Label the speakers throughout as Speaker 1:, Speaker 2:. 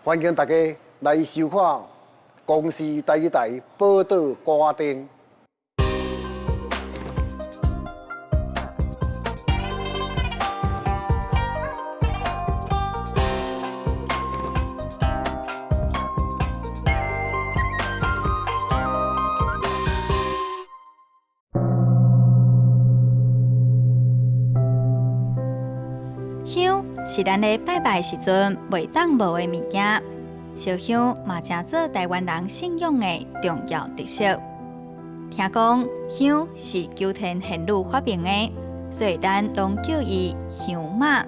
Speaker 1: 歡迎大家來收看公視台語台寶島歌仔燈。
Speaker 2: 香是咱咧拜拜時陣袂當無的物件，燒香嘛成做台灣人信仰的重要特色。聽講香是九天玄女發明的，所以咱攏叫伊香媽。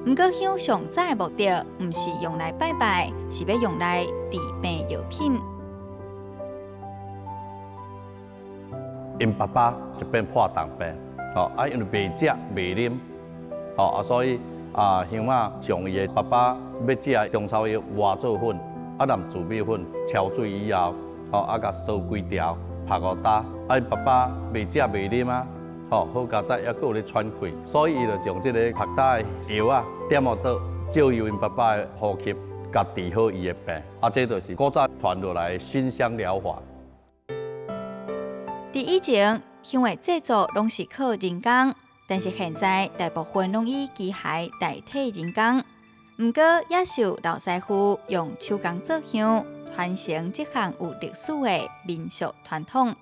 Speaker 2: 毋過香上早的目的，毋是用來拜拜，是欲用來治病藥品。
Speaker 3: 𪜶爸爸一遍破重病，吼啊，因為袂食袂啉，吼啊，所以啊，香媽將伊的爸爸欲食的中草藥磨做粉，啊，淋糯米粉焯水以後，吼啊，共燒幾條拍五打，啊，𪜶爸爸袂食袂啉啊，吼好佳哉，猶閣有咧喘氣，所以伊就將這个曝焦的藥仔點予倒，借由𪜶爸爸的呼吸，共治好伊的病，啊，這就是古早傳落來的熏香療法。
Speaker 2: 佇以前，香的製作攏是靠人工，但是現在大部分攏以機械代替人工。毋過，也是有老師傅用手工做香，傳承這項有歷史的民俗傳統。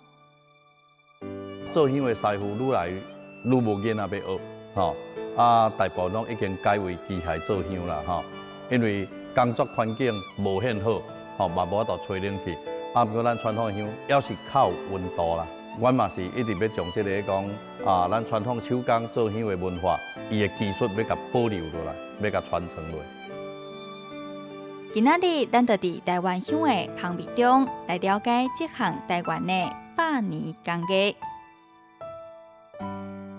Speaker 3: 做香的師傅愈來愈無囡仔欲學，吼啊，大部分攏已經改為機械做香啦，吼，因為工作環境無遐好，吼嘛無法度吹冷氣。啊，毋過咱傳統的香猶是較有溫度啦。阮嘛是一直欲將這个講啊，咱傳統手工做香的文化，伊的技術欲共保留落來，欲共傳承落。
Speaker 2: 今仔日咱就佇台灣香的香味中來了解這項台灣的百年工藝。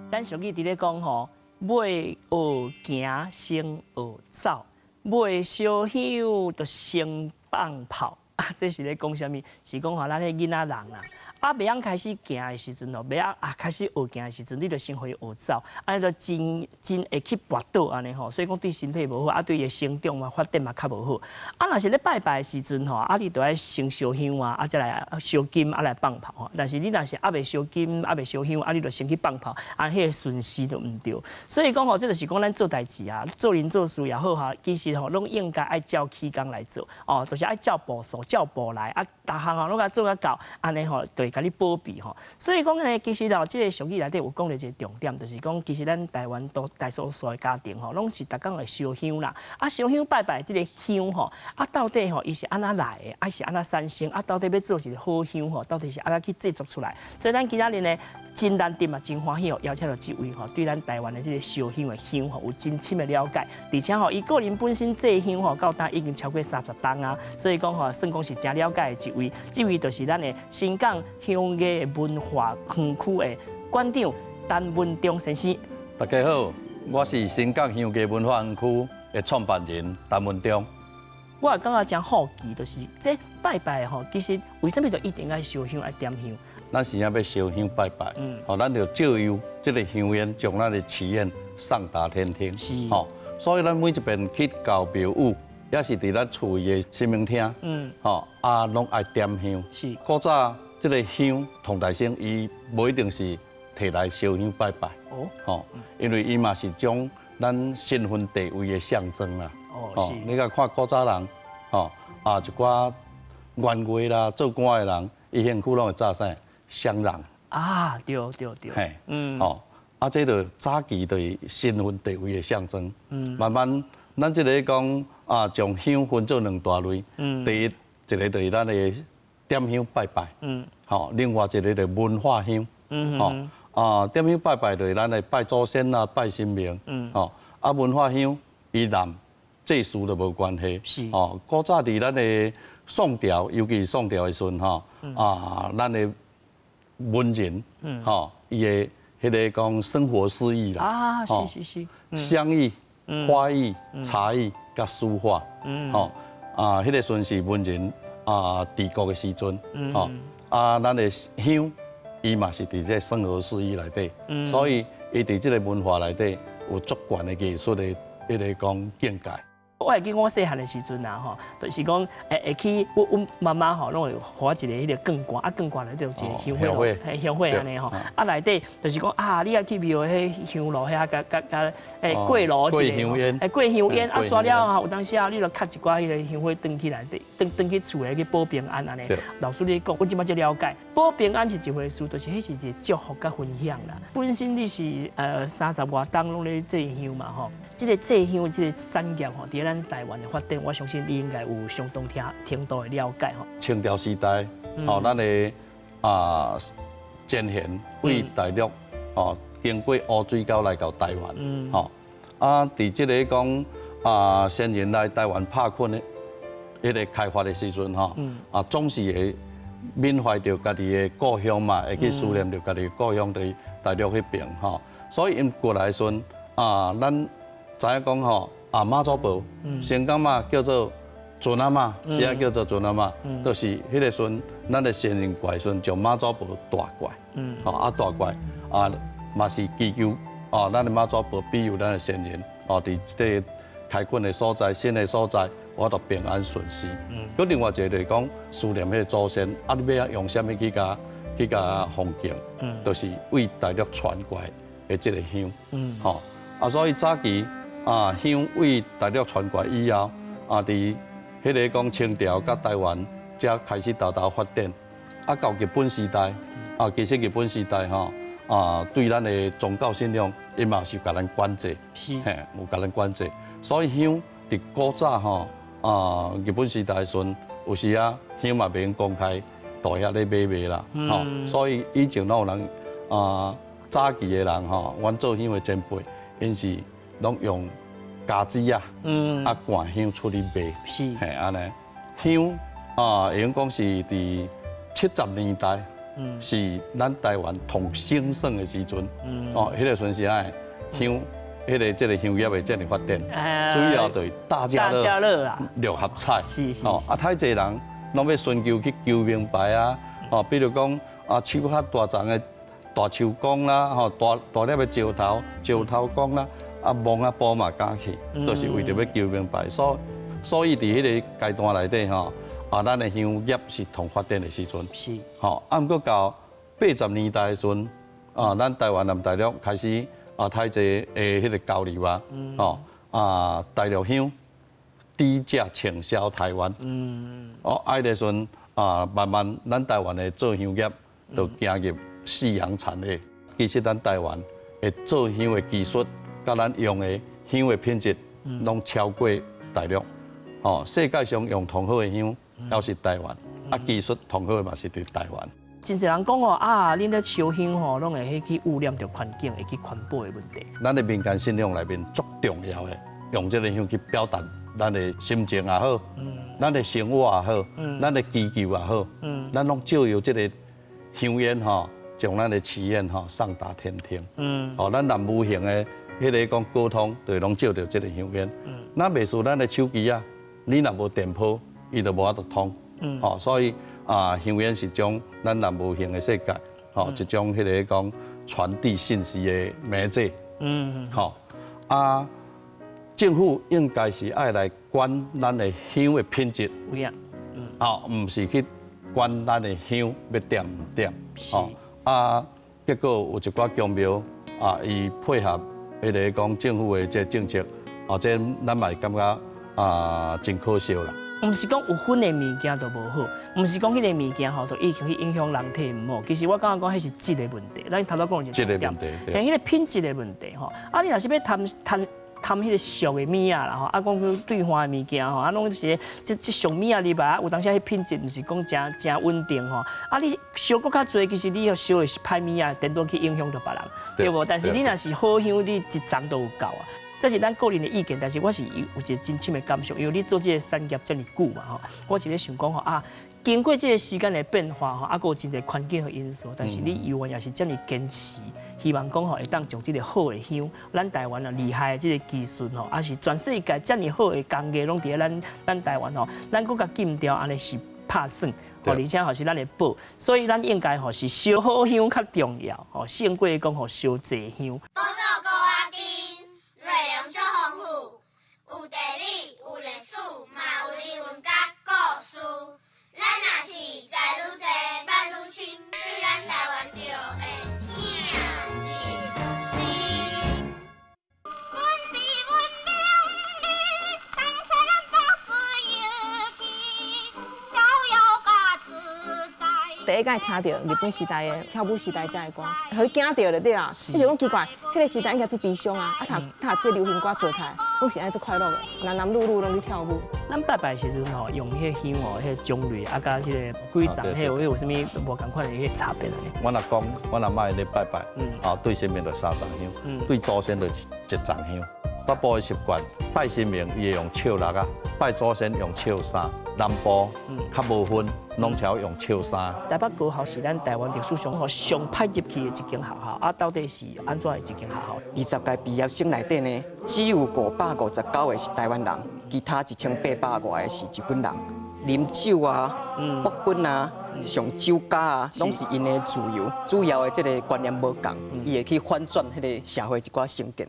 Speaker 4: 咱俗語佇咧講吼，欲學行先學走，欲燒香就先放炮。啊，這是咧講啥物？是講吼，咱彼囡仔人啊，啊，袂曉開始行的時陣吼，袂曉啊開始學行的時陣，你就先予伊學走，按呢就真真會去跋倒按呢吼，所以講對身體無好，啊對伊的成長嘛發展嘛較無好。啊，若是咧拜拜的時陣吼，啊你就愛先燒香啊，啊才來燒金啊來放炮吼。但是你若是猶未燒金，猶未燒香，啊你就先去放炮，啊彼个順序就毋對。所以講吼，這就是講咱做代誌啊，做人做事也好哈，其實吼攏應該愛照起工來做，哦，就是愛照步數。照步來啊，逐項吼攏共做甲到，按呢吼就會共你保庇吼。所以講呢，其實哦，這个俗語內底有講著一个重點，就是講其實咱台灣多大多數的家庭吼，攏是逐工會燒香啦。啊，燒香拜拜這个香吼，啊到底吼伊是按怎來的，啊是按怎產生，啊到底欲做一个好香吼，到底是按怎去製作出來？所以咱今仔日呢，真難得嘛，真歡喜哦，邀請著這位吼，對咱台灣的這个燒香的香吼有真深的了解，而且吼，伊個人本身製香吼，到今已經超過30冬啊，所以講吼，算講是真了解的一位。這位就是咱的新港香藝文化園區的館長陳文忠先生。
Speaker 3: 大家好，我是新港香藝文化園區的創辦人陳文忠。
Speaker 4: 我也感覺真好奇，就是這拜拜吼，其實為啥物就一定愛燒香愛點香？
Speaker 3: 咱是欲燒香拜拜，吼，咱就借由這个香煙，將咱的祈願送達天聽。
Speaker 4: 是，
Speaker 3: 吼，所以咱每一遍去到廟宇，也是佇咱厝的神明廳，吼，啊，攏愛點香。
Speaker 4: 是，
Speaker 3: 古早這个香，唐大仙伊無一定是提來燒香拜拜。哦，吼，因為伊嘛是將咱身份地位的象徵啦。
Speaker 4: 哦，是。
Speaker 3: 你共看古早人，吼，啊，一寡元月啦，做官的人，伊身軀攏會紮啥？雙人
Speaker 4: 啊，對對對，
Speaker 3: 嘿，吼，啊，這就早期就是身份地位的象徵。慢慢，咱這个講啊，將香分做兩大類。第一，一个就是咱的點香拜拜。吼，另外一个就是文化香。吼，啊，點香拜拜就是咱的拜祖先啊，拜神明。吼，啊，文化香伊和祭祀就無關係。
Speaker 4: 是。
Speaker 3: 吼，古早佇咱的宋朝，尤其是宋朝的時陣，吼，啊，咱的文人，吼，伊的彼个講生活詩意啦，
Speaker 4: 啊，是是是，
Speaker 3: 香藝、花藝、茶藝佮書畫，吼，啊，彼个時陣是文人啊治國的時陣，吼，啊，咱的香，伊嘛是佇這生活詩意內底，所以伊佇這个文化內底有足懸的藝術的彼个講境界。
Speaker 4: 我會記我細漢的時陣啊，吼，就是講會去阮媽媽吼，攏會予我一个彼個罐罐，啊罐罐內底有一個香火，嘿香火按呢吼，啊內底就是講啊，你愛去廟彼香爐遐共共共過爐一下，過香煙啊，煞了後有當時啊，你就磕一寡彼个香火轉去內底，轉轉去厝內去保平安按呢。老師你講，阮這擺才了解，保平安是一回事，就是彼是一个祝福佮分享啦。本身你是三十外冬攏咧製香嘛吼，這个製香這个產業吼，佇咱台灣的發展，我相信你應該有相當聽程度的了解吼。
Speaker 3: 清朝時代，吼，咱的先賢對大陸，吼，經過烏水溝來到台灣，吼，啊，佇這個講先人來台灣拍墾的彼个開發的時陣，吼，總是會緬懷著家己的故鄉嘛，會去思念著家己的故鄉佇大陸彼爿，吼，所以𪜶過來的時陣，咱知影講吼，媽祖婆，先講嘛叫做船仔媽，是啊叫做船仔媽，就是彼个時陣，咱的先人過來時陣，將媽祖婆帶過來，吼帶過來，嘛是祈求，咱的媽祖婆庇佑咱的先人，佇這個開墾的所在、新的所在，我都平安順遂。閣另外一個就是講思念彼个祖先，你欲用啥物去共奉敬，就是對大陸傳過來的這個香，吼，所以早期香對大陸傳過來以後，佇彼个講清朝佮台灣才開始沓沓發展，到日本時代，其實日本時代吼，對咱的宗教信仰，伊嘛是共咱管制，嘿，有共咱管制，所以香佇古早吼，日本時代的時陣，有時啊香嘛袂用公開佇遐咧買賣啦，吼，所以以前攏有人早期的人吼，阮做香的前輩，𪜶是攏用膠紙仔，灌香出去賣，嘿，按呢，香會用講是佇70年代，是咱台灣上興盛的時陣，哦，彼个時陣是愛香，彼个這个香業會遮爾發展，主要就是大家樂
Speaker 4: 啦，
Speaker 3: 六合彩，
Speaker 4: 哦，
Speaker 3: 太濟人攏欲尋求去求明牌啊，哦，比如講手較大叢的大樹公啦，吼，大大粒的石頭，石頭公啦，摸仔埔嘛敢去，都是為著欲求明牌，所以佇彼个階段內底吼，咱的香業是同發展的時陣，吼，毋過到80年代的時陣，咱台灣南大陸開始太濟的彼个交流啊，吼，大陸香低價傾銷台灣，哦，彼个時陣慢慢咱台灣的做香業就行入夕陽產業。其實咱台灣的做香的技術，佮咱用的香的品質，攏超過大陸。吼，世界上用上好的香，猶是台灣，技術上好的嘛是佇台灣。
Speaker 4: 真濟人講哦，恁咧燒香吼，攏會去污染著環境，會去環保的問題。
Speaker 3: 咱的民間信仰內面足重要的，用這個香去表達咱的心情也好，咱的生活也好，咱的祈求也好，咱攏藉由這個香煙吼，將咱的祈願吼送達天聽。哦，咱人無形的彼个講溝通，就攏借著這个香煙。咱袂輸咱的手機啊，你若無電波，伊就無法度通。吼，所以香煙是將咱人無形的世界，吼，一種彼個講傳遞信息的媒介。吼，政府應該是愛來管咱的香的品質。
Speaker 4: 有影。
Speaker 3: 哦，毋是去管咱的香欲點毋點。結果有一寡宮廟伊配合彼個講政府的這個政策，這咱嘛會感覺真可惜啦。
Speaker 4: 毋是講有薰的物件就無好，毋是講彼个物件吼就已經去影響人體毋好。其實我感覺講彼是質的問題，咱頭拄講的
Speaker 3: 質的問題，
Speaker 4: 彼个品質的問題吼。你若是欲貪貪貪彼个俗的物仔啦吼，講對岸的物件吼，攏是這俗物仔入來，有當時彼品質毋是講誠誠穩定吼。你燒閣較濟，其實你欲燒的是歹物仔，顛倒去影響著別人，對無？但是你若是好香，你一叢都有夠啊。這是咱個人的意見，但是我是有一個真深的感受，因為你做這個產業遮爾久嘛吼，我一直想講吼經過這個時間的變化吼，閣有真濟環境的因素，但是你猶原也是遮爾堅持，希望講吼會當將這個好的香，咱台灣啊厲害的這個技術吼，也是全世界遮爾好的工藝攏佇咧咱台灣吼，咱閣共禁掉，按呢是拍算，而且吼是咱的寶，所以咱應該吼是燒好香較重要，吼勝過講吼燒濟香。
Speaker 5: 有地理，有第一擺聽著日本時代的跳舞時代遮的歌，予你驚著就對啦。你想講奇怪，彼個時代應該足悲傷啊，啊讀讀這流行歌做出來，攏是按呢足快樂的，男男女女攏咧跳舞。
Speaker 4: 咱拜拜時陣吼，用彼個香哦，彼個種類啊，佮這個幾層，彼個有啥物無仝款的彼個差別呢？
Speaker 3: 阮若講，阮阿嬤咧拜拜，啊，對神明就三層香，對祖先就一層香。北部的習慣，拜神明伊會用笑六仔，拜祖先用笑三。南部較無分，攏超用笑三。
Speaker 4: 台北高校是咱台灣歷史上吼上歹入去的一間學校，啊，到底是按怎的一間學校？
Speaker 6: 20屆畢業生內底呢，只有559個是台灣人，其他1800外個是日本人。啉酒啊，搏婚啊，上酒家啊，攏是𪜶的自由。主要的這個觀念無仝，伊會去反轉彼個社會一寡成見。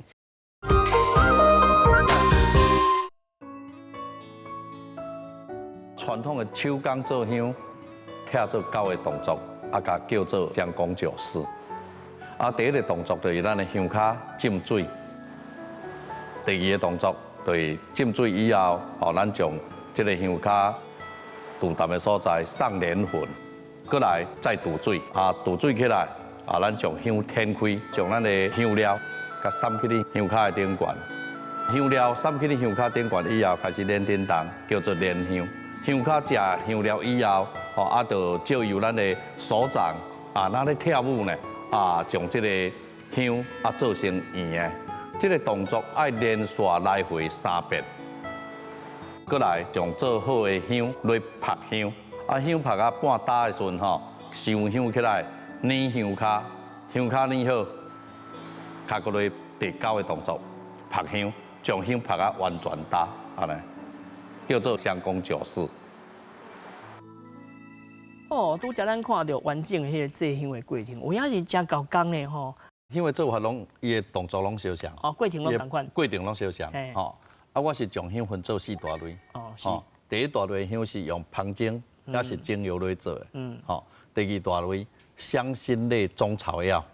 Speaker 3: 傳統的手工做香，拆做九個動作，啊，共叫做將功酒事。啊，第一個動作就是咱的香跤浸水。第二個動作就是浸水以後，吼，咱將這個香跤除澹的所在送蓮粉，過來再滗水，啊，滗水起來，啊，咱將香掀開，將咱的香料共灑去咧香跤的頂懸。香料灑去咧香跤頂懸以後，開始捻叮當，叫做捻香。香跤食香料以後，吼啊，就借由咱的手掌啊，若咧跳舞呢，啊，將這個香啊做成圓的，這個動作愛連續來回三遍。過來將做好的香來曝香，啊，香曝到半焦的時陣吼，收香起來，捻香跤，香跤捻好，較閣來第九個動作，曝香，將香曝到完全焦，按呢。叫做將功酒事。
Speaker 4: 哦，拄才咱看著完整的彼個製香的過程，有影是真猴工的吼。
Speaker 3: 香的做法攏，伊的動作攏相像。
Speaker 4: 哦，過程攏仝款。
Speaker 3: 過程攏相像。吼，啊，我是將香分做四大類。
Speaker 4: 哦，是。
Speaker 3: 第一大類香是用芳精，抑是精油來做的。吼，第二大類香辛類中草藥。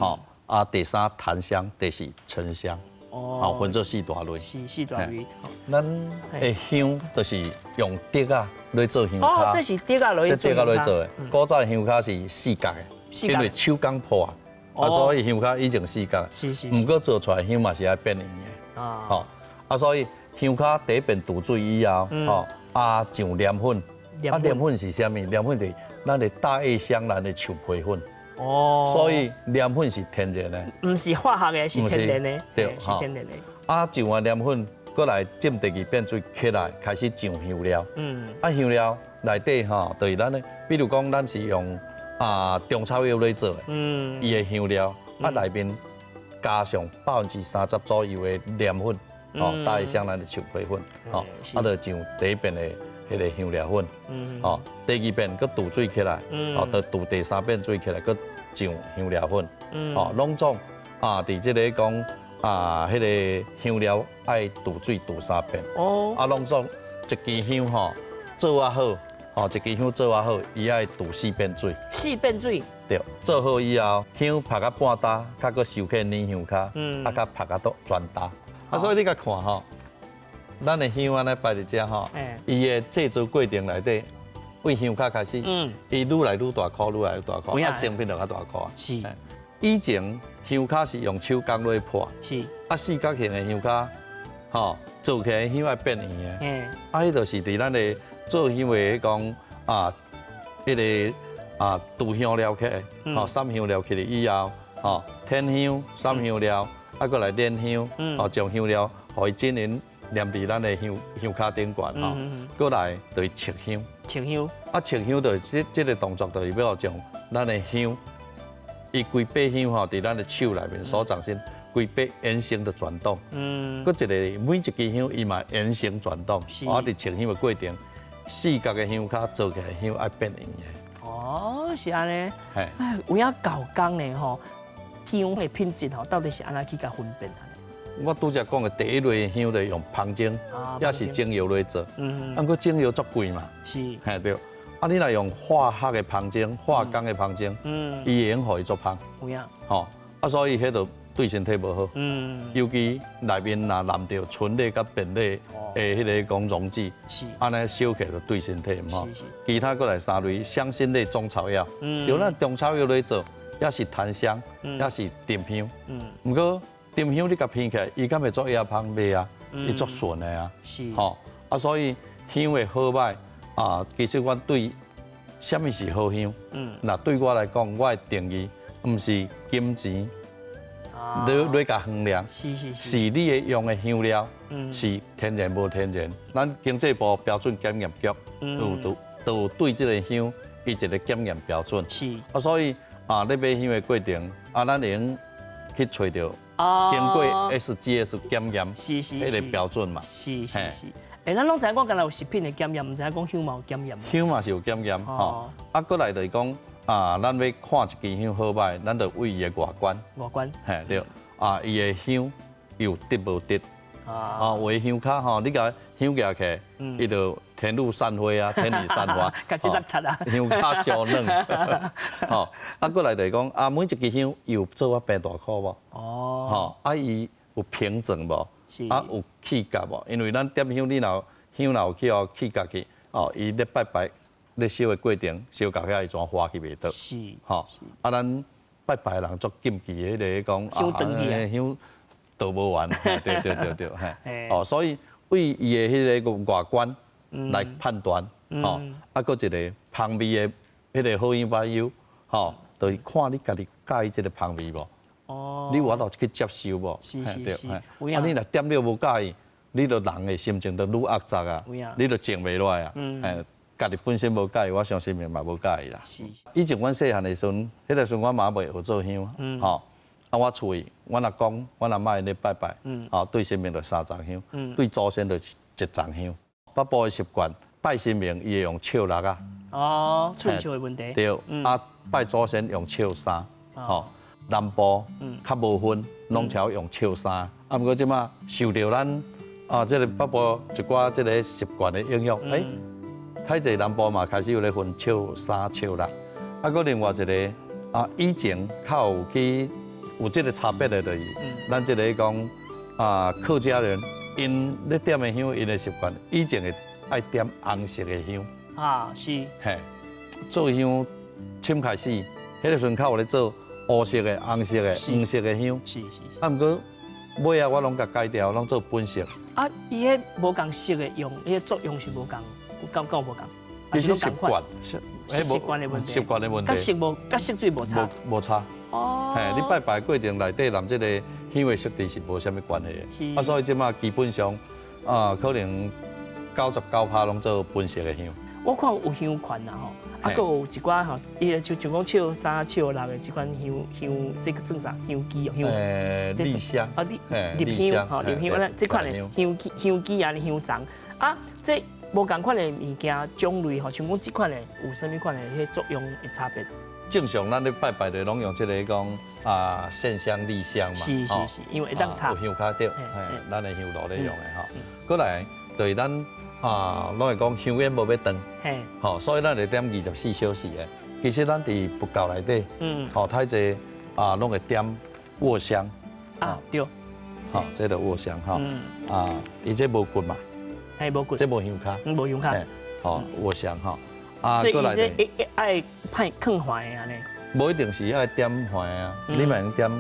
Speaker 3: 吼，啊，第三檀香，第四沉香。哦，分做四大類。
Speaker 4: 是四大類。
Speaker 3: 咱的香就是用竹仔來做香跤。
Speaker 4: 哦，這是竹仔來做。
Speaker 3: 這竹仔來做的。古早的香跤是四角的，因為手工破啊，啊，所以香跤以前四角。
Speaker 4: 是是。
Speaker 3: 毋過做出來香嘛是愛變圓的。啊。吼，啊，所以香跤第一遍滗水以後，吼，啊，上黏粉。啊，黏粉是啥物？黏粉就是咱的大葉香蘭的樹皮粉。
Speaker 4: 哦，
Speaker 3: 所以黏粉是天然的，
Speaker 4: 毋是化學的，是天然的，
Speaker 3: 對，
Speaker 4: 是天然的。
Speaker 3: 啊，上完黏粉，過來浸第二遍水起來，開始上香料。啊，香料內底吼，就是咱的，比如講，咱是用啊中草藥來做的，伊的香料啊內面加上30%左右的黏粉，吼，大葉香蘭的樹皮粉，吼，啊，就上第一遍的。彼個香料粉，吼，第二遍閣滗水起來，吼，就滗第三遍水起來，閣上香料粉，吼，攏總啊，佇這個講啊，彼個香料愛滗水滗三遍，哦，啊，攏總一支香吼做啊好，吼，一支香做啊好，伊愛滗四遍水，
Speaker 4: 四遍水，
Speaker 3: 對，做好以後，香曝到半焦，較閣收起捻香跤，啊，較曝到都全焦，啊，所以你共看吼。咱的香按呢擺佇遮吼，伊的製作過程內底，對香跤開始，伊愈來愈大顆，愈來愈大顆，啊，成品就較大顆。
Speaker 4: 是。
Speaker 3: 以前香跤是用手工來破，
Speaker 4: 是。
Speaker 3: 啊，四角形的香跤，吼，做起來香愛變圓的。啊，彼就是佇咱的做香的彼講啊，彼個啊，滗香料起來，吼，灑香料起來以後，吼，添香、灑香料，啊，閣來煉香，吼，將香料予伊均勻。黏佇咱的香香跤頂懸吼，閣來就是切香。
Speaker 4: 切香。
Speaker 3: 啊，切香就是這個動作，就是欲將咱的香，伊規把香吼，佇咱的手內面手掌心，規把圓形的轉動。閣一個每一支香，伊嘛圓形轉動。啊，佇切香的過程，四角的香跤做起來香愛變圓的。
Speaker 4: 哦，是按呢。哎，有影猴工呢吼，香的品質吼，到底是按怎去共分辨？
Speaker 3: 我拄才講的第一類香就用芳精，抑是精油來做。啊，毋過精油足貴嘛。
Speaker 4: 是。
Speaker 3: 嘿對。啊，你若用化學的芳精、化工的芳精，伊會用予伊足芳。
Speaker 4: 有影。
Speaker 3: 吼，啊，所以彼就對身體無好。尤其內面若攕著醇類佮苯類的彼个講溶劑，按呢燒起來就對身體毋好。其他閣來三類香辛類中草藥，有咱中草藥來做，也是檀香，也是沉香。毋過沉香你共熏起來，伊敢會做藥芳袂啊？伊足順的啊。吼啊，所以香的好䆀啊，其實阮對啥物是好香？若對我來講，我的定義毋是金錢。你共衡量，是你的用的香料，是天然無天然。咱經濟部標準檢驗局有都都有對這個香，伊一個檢驗標準。啊，所以啊，咧買香的過程，啊，咱會用去揣著經過 SGS 檢驗，彼个標準嘛。
Speaker 4: 欸，咱攏知影講，敢若有食品的檢驗，毋知影講香嘛有檢驗。
Speaker 3: 香嘛是有檢驗，吼。啊，閣來就是講。啊，咱欲看一支香好䆀，咱就對伊的外觀。
Speaker 4: 外觀。
Speaker 3: 嘿，對。啊，伊的香有滴無滴？啊，有的香較吼，你共香舉起來，伊就天女散花啊，天女散花。
Speaker 4: 開始落漆啊。
Speaker 3: 香較燒軟。吼，啊，閣來就是講，啊，每一支香有做啊平大箍無？吼，啊，伊有平整無？啊，有氣角無？因為咱點香，你若香若有去予氣角去，哦，伊咧拜拜。咧燒的過程，燒到遐伊怎花去袂倒？吼，啊，咱拜拜的人足禁忌的彼个講，
Speaker 4: 香斷去
Speaker 3: 啊，香倒無完，對對對對，嘿，哦，所以對伊的彼个外觀來判斷，吼，啊，閣一个芳味的彼个好香歹香，吼，就是看你家己佮意這个芳味無？你有法度去接受無？啊，你若點了無佮意，你就人的心情就愈壓抑啊，你就靜袂落來啊，家己本身無佮意，我相信嘛無佮意啦。以前阮細漢的時陣，彼个時陣我嘛未學做香，吼。啊，我厝裡，阮阿公、阮阿嬤𪜶咧拜拜，吼，對神明就三叢香，對祖先就一叢香。北部的習慣，拜神明伊會用笑六仔。
Speaker 4: 哦，喙笑的問題。
Speaker 3: 對，啊，拜祖先用笑三，吼。南部較無分，攏超用笑三。啊，毋過這馬受著咱啊，這个北部一寡這个習慣的影響，欸。太濟南部嘛開始有咧分笑三、笑六，啊，閣另外一个啊，以前較有去有這个差別的，就是咱這个講啊，客家人𪜶咧點的香，𪜶的習慣，以前會愛點紅色的香。
Speaker 4: 啊，是。
Speaker 3: 嘿，做香凊開始，彼个時陣較有咧做烏色的、紅色的、黃色的香。啊，毋過尾仔我攏共改掉，攏做本色。
Speaker 4: 啊，伊彼無仝色的用，彼个作用是無仝。敢敢無仝？
Speaker 3: 其實習慣，
Speaker 4: 是習慣的問題。
Speaker 3: 習慣的問題。
Speaker 4: 佮色無，佮色水無差。
Speaker 3: 無差。
Speaker 4: 哦。
Speaker 3: 嘿，你拜拜過程內底，含這個香的色調是無啥物關係的。啊，所以這馬基本上啊，可能99%攏做本色的香。
Speaker 4: 我看有香款啦吼，啊，閣有一寡吼，伊個就像講笑三、笑六的這款香香，這個算啥？香枝香。
Speaker 3: 立香。
Speaker 4: 啊，立立香吼，立香，這款的香香枝啊，香叢啊，這。無仝款的物件種類吼，像講這款的有啥物款的彼作用的差別？
Speaker 3: 正常咱咧拜拜就攏用這個講啊，線香、立香嘛，
Speaker 4: 是是是，因為會當插
Speaker 3: 有香較對，嘿，咱的香爐咧用的吼。閣來就是咱啊，攏會講香煙無欲斷，吼，所以咱會點24小時的。其實咱佇佛教內底，吼，太濟啊，攏會點臥香。
Speaker 4: 啊，對。
Speaker 3: 吼，這就臥香吼，啊，伊這無骨嘛。
Speaker 4: 嘿，無骨，
Speaker 3: 這無香跤，
Speaker 4: 無香跤，
Speaker 3: 吼，臥香吼，
Speaker 4: 啊，所以伊這會愛派囥橫的按呢？
Speaker 3: 無一定是愛點橫啊，你嘛用點，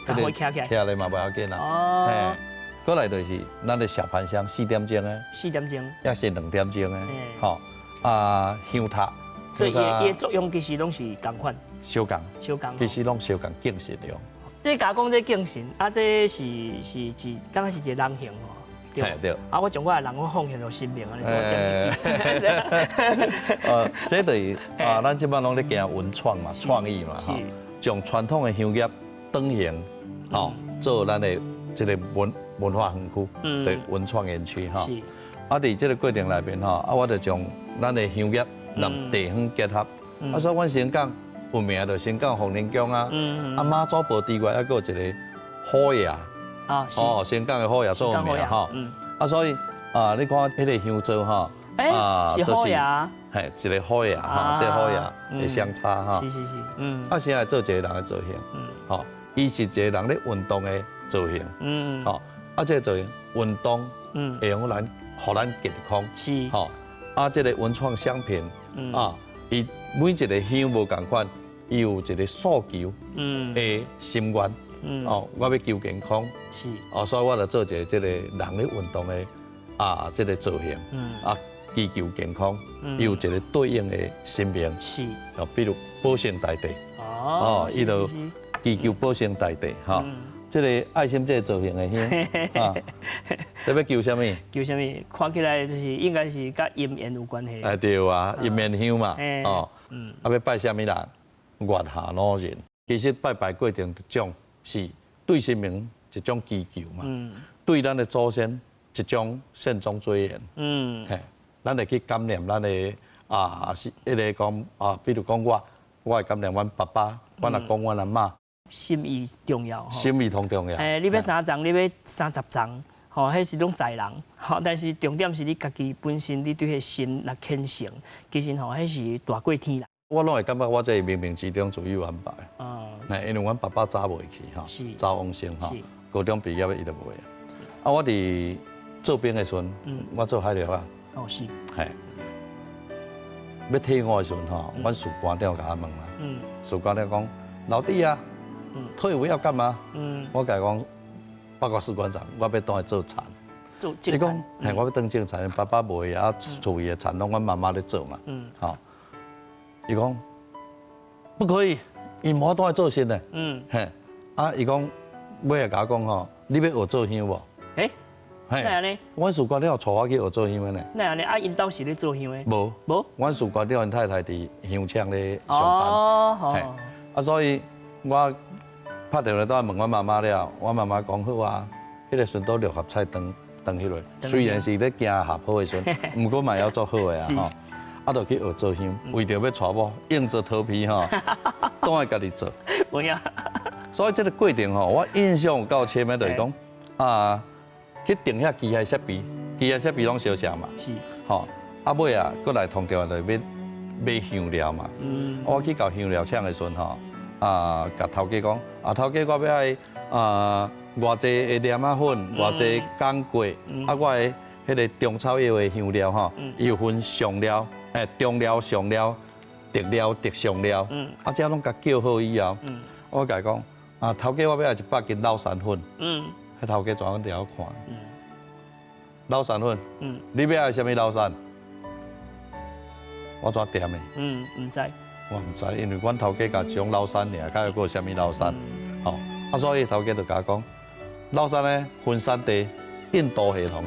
Speaker 4: 徛起來，
Speaker 3: 徛咧嘛無要緊啊。
Speaker 4: 哦，
Speaker 3: 閣來就是咱的小盤香四點鐘的，
Speaker 4: 四點鐘，
Speaker 3: 抑是兩點鐘的，吼，啊，香塔，
Speaker 4: 所以伊的作用其實攏是仝款，
Speaker 3: 相仝，
Speaker 4: 相仝，
Speaker 3: 其實攏相仝敬神用。
Speaker 4: 這加講這敬神，啊，這是是是，敢若是一個人形吼。
Speaker 3: 對，
Speaker 4: 啊！我將我的人我奉獻予神明啊，你說我點一支？
Speaker 3: 這就是啊，咱這擺攏咧行文創嘛，創意嘛，吼，將傳統的香葉轉型，吼，做咱的這个文文化園區，對，文創園區，吼。啊，佇這个過程內面，吼，啊，我就將咱的香葉佮地方結合。啊，所以阮新港有名就新港豐年宮啊，啊媽祖婆之外，還閣有一个虎爺。
Speaker 4: 啊，
Speaker 3: 哦，新港的虎爺做名吼，啊，所以啊，你看彼个香座吼，
Speaker 4: 啊，是虎爺，
Speaker 3: 嘿，一个虎爺吼，這個虎爺的相差吼，
Speaker 4: 是是是，
Speaker 3: 啊，現在做一个人的造型，吼，伊是一个人咧運動的造型，吼，啊，這個造型運動，會用咱，予咱健康，吼，啊，這個文創商品，啊，伊每一个香無仝款，伊有一個訴求的心願，哦，我欲求健康，哦，所以我就做一個這個人咧運動的啊，這個造型，啊，祈求健康，伊有一個對應的神明，哦，比如保生大帝，哦，伊就祈求保生大帝，吼，這個愛心這個造型的香，啊，這欲求啥物？
Speaker 4: 求啥物？看起來就是應該是佮姻緣有關係。
Speaker 3: 哎，對啊，姻緣香嘛，哦，啊，欲拜啥物人？月下老人。其實拜拜過程一種是對神明一種祈求嘛，對咱的祖先一種慎終追遠。嘿，咱會去感念咱的啊，是彼个講啊，比如講我，我會感念阮爸爸，阮阿公、阮阿嬤。
Speaker 4: 心意重要，
Speaker 3: 心意同重要。
Speaker 4: 欸，你欲三叢，你欲30叢，吼，彼是攏在人，吼，但是重點是你家己本身，你對彼心若虔誠，其實吼，彼是大過天啦。
Speaker 3: 我攏會感覺我這冥冥之中自有安排。因為阮爸爸早袂去吼，早往生吼，高中畢業伊就袂啊。啊，我佇做兵的時陣，我做海陸啊。
Speaker 4: 哦，是。
Speaker 3: 嘿，欲退伍的時陣吼，阮士官長共我問啦。士官長講：老弟啊，退伍要幹嘛？我共伊講，報告士官長，我欲轉來做田。
Speaker 4: 做
Speaker 3: 伊講，嘿，我欲轉種田，爸爸袂啊，厝裡的田攏阮媽媽咧做嘛。吼，伊講不可以，伊無轉來做糞的。嘿，啊，伊講，尾仔共我講吼，你欲學做香無？
Speaker 4: 欸，哪按呢？
Speaker 3: 阮士官長帶我去學做香的呢。
Speaker 4: 哪按呢？啊，𪜶兜是咧做香的？
Speaker 3: 無，
Speaker 4: 無。
Speaker 3: 阮士官長𪜶太太佇香廠咧上班。
Speaker 4: 哦，
Speaker 3: 嘿，啊，所以我拍電話倒來問阮媽媽了，阮媽媽講好啊，彼個時陣都六合彩轉轉彼落，雖然是咧行下坡的時陣，毋過嘛猶足好的啊吼。啊，就去學做香，為著欲娶某，硬著頭皮吼，都愛家己做。
Speaker 4: 有影。
Speaker 3: 所以這個過程吼，我印象有夠深的，就是講啊，去訂遐機械設備，機械設備攏相像嘛。吼，啊尾啊，閣來通調就欲買香料嘛。我去到香料廠的時陣吼，啊，共頭家講，啊，頭家我欲愛啊，偌濟的蓮仔粉，偌濟鋼過，啊，我的彼個中草藥的香料吼，伊有分上料、中料、上料、特料、特上料，啊，這攏共叫好以後，我共伊講，啊，頭家我欲愛100斤老山粉，彼頭家怎樣佇我看？老山粉，你欲愛啥物老山？我怎踮的？
Speaker 4: 毋知。
Speaker 3: 我毋知，因為阮頭家共一種老山爾，較閣有啥物老山？吼，啊，所以頭家就共我講，老山呢分產地，印度系統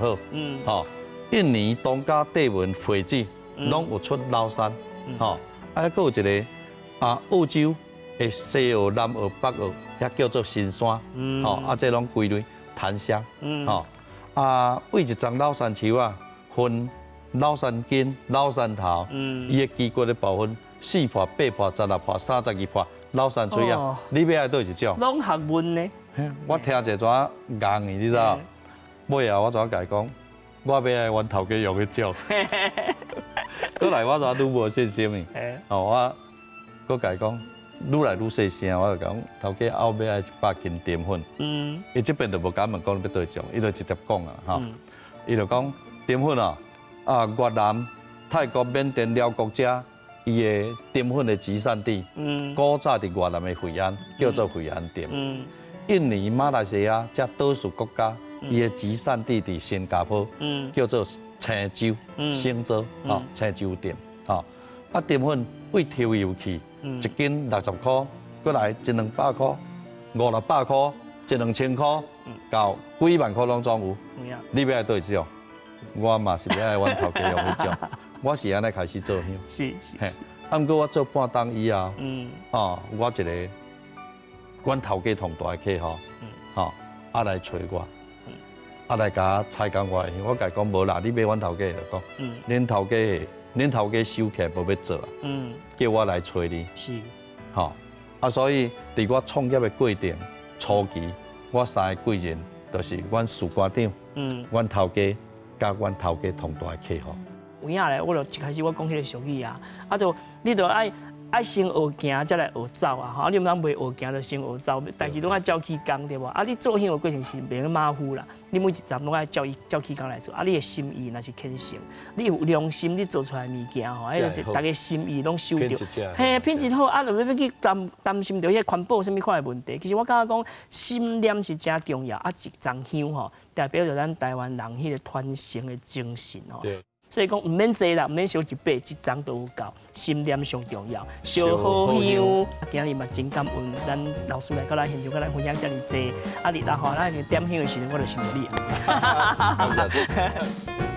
Speaker 3: 好，吼，印尼、東加、帝汶、斐濟，攏有出老山，吼，啊，閣有一個啊，澳洲的西澳、南澳、北澳，遐叫做新山，吼，啊，這攏歸類檀香，吼，啊，為一叢老山樹仔，分老山根、老山頭，伊的基骨的部分，四破、八破、16破、32破，老山喙仔，你欲愛佗一種？
Speaker 4: 攏學問呢？
Speaker 3: 我聽者怎戇去，你知影？尾後我怎共伊講？我欲愛阮頭家用彼種。閣來我怎愈無信心呢？哦，我閣共伊講，愈來愈細聲，我就講頭家後欲愛100斤澱粉。伊這邊就無敢問講欲佗一種，伊就直接講啊，吼。伊就講澱粉啊，啊越南、泰國、緬甸、寮國遮，伊的澱粉的集散地，古早佇越南的惠安，叫做惠安澱。印尼、馬來西亞遮島嶼國家，伊的集散地佇新加坡，叫做星洲、星洲，吼，星洲澱，吼。啊，澱粉為抽油去，一斤60箍，閣來一兩百箍、五六百箍、一兩千箍，到幾萬箍攏總有。你欲愛佗一種？我嘛是欲愛阮頭家用彼種，我是按呢開始做香。啊，毋過我做半冬以後，哦，我一個阮頭家同大的客戶，吼，啊來揣我，啊來共我採購我的香，我共伊講無啦，你買阮頭家就講，恁頭家收起來無欲做啊，叫我來揣你，吼，啊所以佇我創業的過程初期，我三个貴人就是阮士官長，阮頭家，佮阮頭家同大的客戶。
Speaker 4: 有影咧，我就一開始我講彼个俗語啊，啊就你就愛愛先學行，才來學走啊！吼，你毋通袂學行就先學走，代誌攏愛照起工對無？啊，你做香的過程是袂用馬虎啦，你每一站攏愛照伊照起工來做。啊，你的心意若是虔誠，你有良心，你做出來的物件吼，彼個大家心意攏收著。嘿，品質好，啊，就欲去擔擔心著彼個環保啥物款的問題。其實我感覺講心念是誠重要，啊，一叢香吼，代表著咱台灣人彼個傳承的精神吼。所以講毋免濟啦，毋免燒一百，一叢都有夠。心念上重要，燒好香。今日嘛真感恩，咱老師來到咱現場，佮咱分享遮爾濟。啊，日後吼，咱點香的時陣，我就想著你。